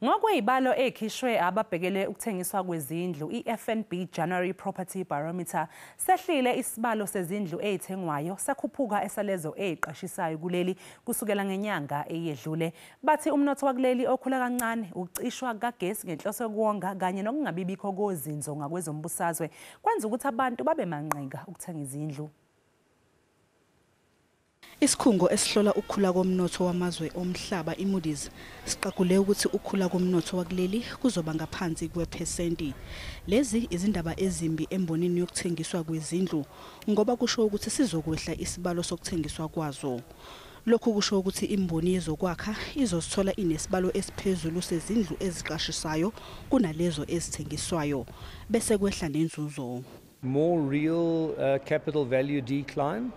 Ngokwezibalo ezikhishwe ababhekele ukuthengiswa kwezindlu, i-FNB January Property Barometer, sehlile isibalo sezindlu ezithengwayo, sakhuphuka esalezo eziqashisayo kuleli kusukela ngenyanga eyedlule. Bathi umnotho wakuleli okhula kancane, ukucishwa kagesi ngenhloso yokuwonga kanye nokungabibikho kozinzo ngakwezombusazwe kwenza ukuthi abantu babe manqika ukuthenga izindlu. Isikhungo esihlola ukukhula komnotho wamazwe omhlaba, iMoody's, siqagule ukuthi ukukhula komnotho wakuleli kuzoba ngaphansi kwephesenti. Lezi izindaba ezimbi embonini yokuthengiswa kwezindlu ngoba kusho ukuthi sizokwehla isibalo sokuthengiswa kwazo. Lokhu kusho ukuthi imboni yezokwakha izosithola inesibalo esiphezulu sezindlu eziqashisayo kunalezo ezithengiswayo, bese kwehla nenzuzo. More real capital value decline.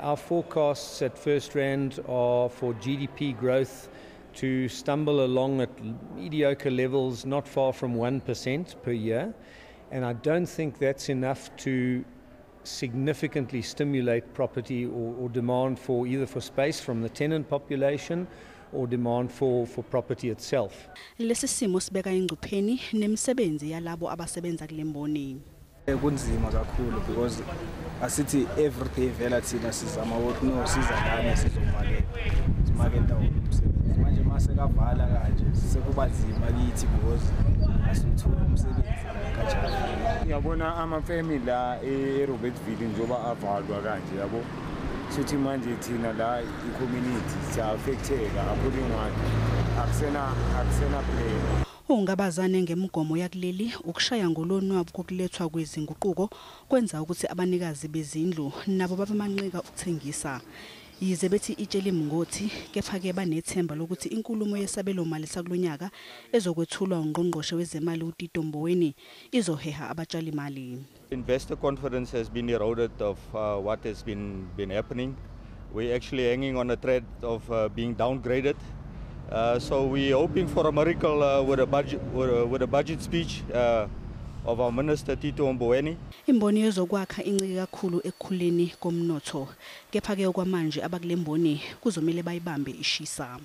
Our forecasts at FirstRand are for GDP growth to stumble along at mediocre levels, not far from 1% per year. And I don't think that's enough to significantly stimulate property or demand for either for space from the tenant population or demand for property itself. Lesi simo sibeka engcupheni nemisebenzi yalabo abasebenza kule mboni. Kunzima kakhulu because asithi everyday vela thina sizama ukuthi no, siza lana sizomaketha, simaketha umsebenzi. Manje mase kavala kanje, sekuba nzima kithi because asiwutholi umsebenzi kanjalo. Ngiyabona amafemi la eRobertsville njengoba avalwa kanje, yabo, sithi manje thina la i-community siya-affecteka according what akusena plan. Ungabazane ngemigomo yakuleli ukushaya ngolonwabu kokulethwa kwezinguquko kwenza ukuthi abanikazi bezindlu nabo babe manqika ukuthengisa. Yize bethi itshe limngothi, kepha-ke banethemba lokuthi inkulumo yesabelo mali sakulonyaka ezokwethulwa ungqongqoshe wezemali uTito Mboweni izoheha abatshalimali. Investor confidence has been eroded of what has been happening. We're actually hanging on a thread of being downgraded. So we're hoping for a miracle with a budget speech of our Minister Tito Mboweni. Imboni yezokwakha incike kakhulu ekukhuleni komnotho. Kepha-ke okwamanje abakule mboni kuzomele bayibambe ishisa.